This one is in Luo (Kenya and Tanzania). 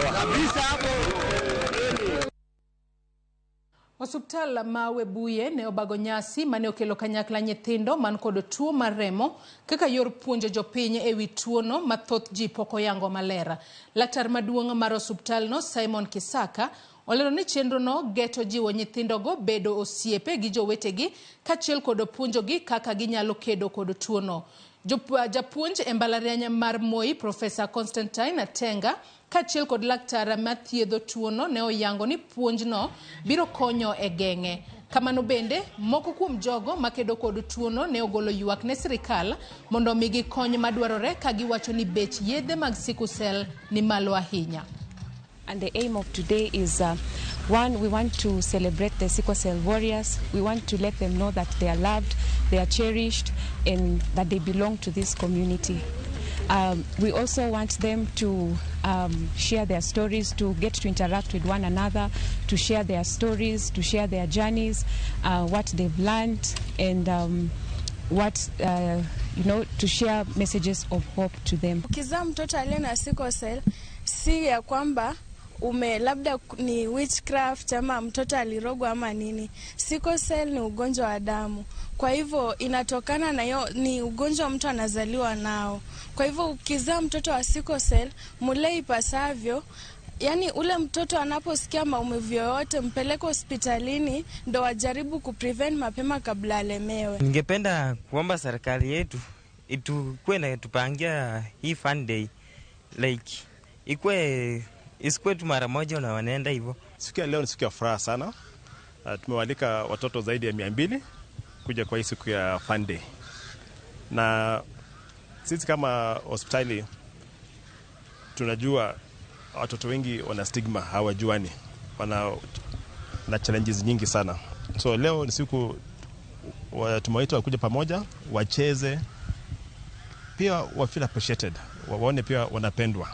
Kabisa hapo. Osuptal ma Webuye ne obago nyasi mane okelo kanyakla nyithindo man kod tuo mar remo kaka yor puonjo jopiny ewi tuono ma thoth ji pok oyango maler. Laktar maduong' mar osuptalno Simon Kisaka olero ni chenrono geto jiwo nyithindogo bedo osiepe gi jowetegi kaachiel kod puonjogi kaka ginyalo kedo kod tuono. Japuonj e mbalariany mar Moi Profesa Constantine Atenga kaachiel kod laktar mathiedho tuono ne oyango ni puonjno biro konyo e geng'e. Kamano bende, moko kuom jogo makedo kod tuono ne ogolo ywak ne sirikal mondo omigi kony madwarore ka giwacho ni bech yedhe mag sickle cell ni malo ahinya. And the aim of today is one, we want to celebrate the sickle cell warriors. We want to let them know that they are loved, they are cherished, and that they belong to this community. We also want them to share their stories, to get to interact with one another, to share their stories, to share their journeys, what they've learned, and what, to share messages of hope to them. Ukizaa mtoto aliye na sickle cell, si ya kwamba ume labda ni witchcraft ama mtoto alirogwa ama nini. Sickle cell ni ugonjwa wa damu, kwa hivyo inatokana na hiyo, ni ugonjwa mtu anazaliwa nao. Kwa hivyo ukizaa mtoto wa sickle cell, mulee ipasavyo. Yani ule mtoto anaposikia maumivu yoyote, mpeleke hospitalini ndo wajaribu kuprevent mapema kabla alemewe. Ningependa kuomba serikali yetu itukuwe na tupangia hii fun day, like ikuwe, isikuwe tu mara moja na wanaenda hivyo. Siku ya leo ni siku ya furaha sana. Tumewalika watoto zaidi ya 200 kuja kwa hii siku ya fun day, na sisi kama hospitali tunajua watoto wengi wana stigma, hawajuani, wana na challenges nyingi sana. So leo ni siku tumewaita wakuja pamoja, wacheze, pia wa feel appreciated, waone pia wanapendwa.